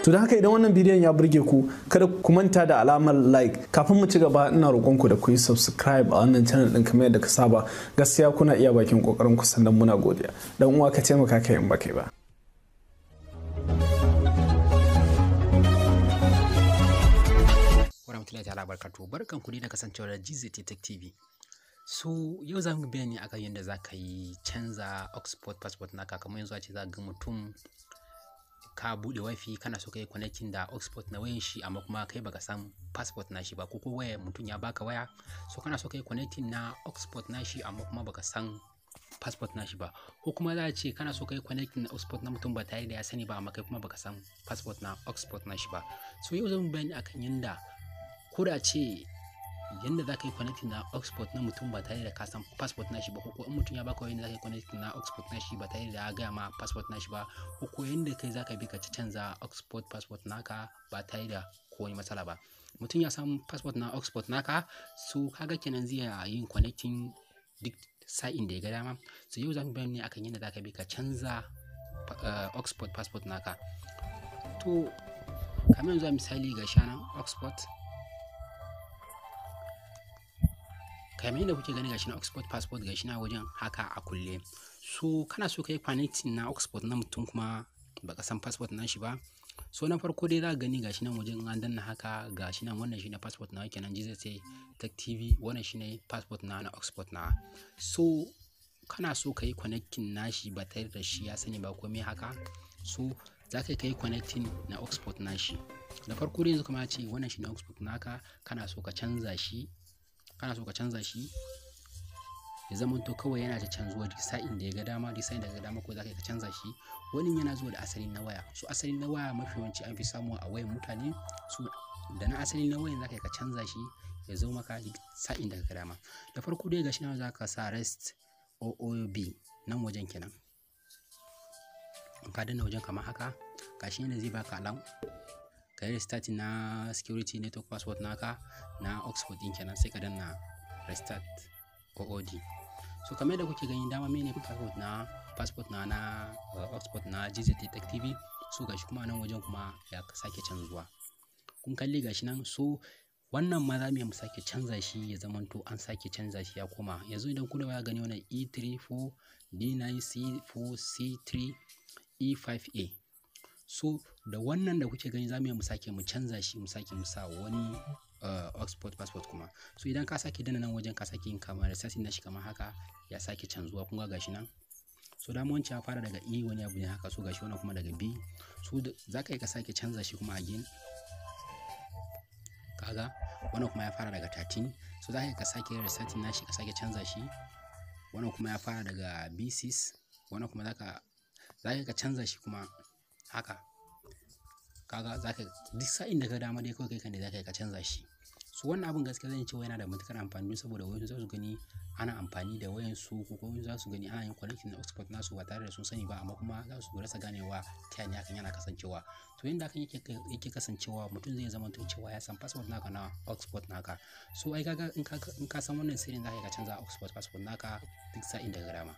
To don haka, idan wannan bidiyon ya burge ku, kada ku manta da alamar like. Kafin mu ci gaba, ina roƙon ku da ku yi subscribe a wannan channel din kamar yadda ka saba. Gaskiya kuna iya bakin kokarin ku, sannan muna godiya. Dan uwa, ka taimaka kai in baka yi ba. Warahmatullahi ta'ala barkatu, barkan ku da kasancewa da GZT Tech TV. So yau za mu bayani akan yadda za ka yi canza Oxford passport naka. Kamar yanzu a ce za ga mutum ka buɗe WiFi, kana so ka yi connecting da Oxford na wayan shi, amma kuma kai baka san passport na shi ba, ko waya mutum ya baka waya, so kana so ka yi connecting na Oxford na shi, amma kuma baka san passport na shi ba, ko kuma za a ce kana so ka yi connecting na Oxford na mutum ba tare da ya sani ba, amma kai kuma baka san passport na Oxford na shi ba. So yau zan bayani akan yanda ko da ce yanda za ka yi connecting na Oxford na mutum ba tare da ka san passport na shi ba, ko in mutum ya baka yanda za ka yi connecting na Oxford na shi ba tare da ya gaya ma passport na shi ba, ko yanda kai za ka bi ka canza Oxford passport naka ba tare da ko wani matsala ba. Mutum ya san passport na Oxford naka, so kaga kenan zai yin connecting duk sa'in da ya ga dama. So yau za mu bayani akan yanda za ka bi ka canza Oxford passport naka. To kamar yanzu a misali, ga shanan Oxford, kamar yadda kuke gani, gashi na Oxford passport, gashi na wajen haka a kulle. So kana so ka yi connecting na Oxford na mutum, kuma baka san passport na shi ba. So na farko dai za ka gani gashi nan wajen an danna haka, gashi nan, wannan shine passport na kenan, GZT Tech TV, wannan shine passport na Oxford na. So kana so ka yi connecting nashi ba tare da shi ya sani ba komai haka. So za ka yi connecting na Oxford nashi. Da farko dai yanzu kamar ce wannan shine Oxford naka, kana so ka canza shi, kana so ka canza shi ya zama to kawai yana ta canzuwa duk sa'in da ya ga dama, duk sa'in da ya ga dama ko za ka canza shi. Wani yana zuwa da asalin na waya. So asalin na waya mafi yawanci an fi samu a wayan mutane. So da na asalin na wayan za ka canza shi ya zo maka duk sa'in da ka ga dama. Da farko dai gashi nan, za ka sa rest OOB nan wajen kenan. In ka danna wajen kamar haka, gashi ne zai baka alam ka yi restarting na security network password naka na Oxford din kenan. Sai ka danna restart OOD. So kamar yadda kuke gani, dama mene passport na Oxford na GZT Tech TV. So gashi kuma nan wajen kuma ya sake canzuwa, kun kalli, gashi nan. So wannan ma za mu iya mu sake canza shi ya zamanto an sake canza shi ya koma. Yanzu idan kuna ya gani, wannan E34 D9C4 C3 E5A. So da wannan da kuke gani, za mu iya mu sake mu canza shi, mu sake mu sa wani Oxford passport kuma. So idan ka sake danna nan wajen, ka sake yin kamar restarting nashi kamar haka, ya sake canzuwa, kun ga gashi nan. So dama wancan ya fara daga E wani abu ne haka, so gashi wannan kuma daga B. So za ka yi ka sake canza shi kuma again. Kaga wannan kuma ya fara daga 13. So za ka yi ka sake restarting nashi, ka sake canza shi. Wannan kuma ya fara daga B6. Wannan kuma za ka ka canza shi kuma haka. Kaga zaka duk sa'in da ka dama dai kawai kai kan da zaka yi ka canza shi. So wannan abin gaskiya zan ce yana da matukar amfani, saboda wasu za su gani ana amfani da wayan su, ko kuma za su gani ana yin connecting na Oxford nasu ba tare da sun sani ba, amma kuma za su rasa ganewa ta yaya hakan yana kasancewa. To yanda hakan yake kasancewa, mutum zai zama cewa ya san password naka na Oxford naka. So ai kaga in ka san wannan sirrin, zaka ka canza Oxford passport naka duk sa'in da ka dama.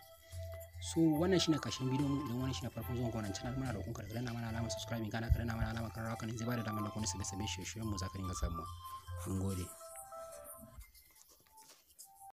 So wannan shine karshen bidiyon mu. Idan wannan shine farkon zuwan wannan channel, muna roƙon ka da danna mana alamar subscribe, kana ka danna mana alamar kararrawa, kan zai bada damar da kuma sabbin shirye-shiryen mu zaka dinga samuwa. Mun gode.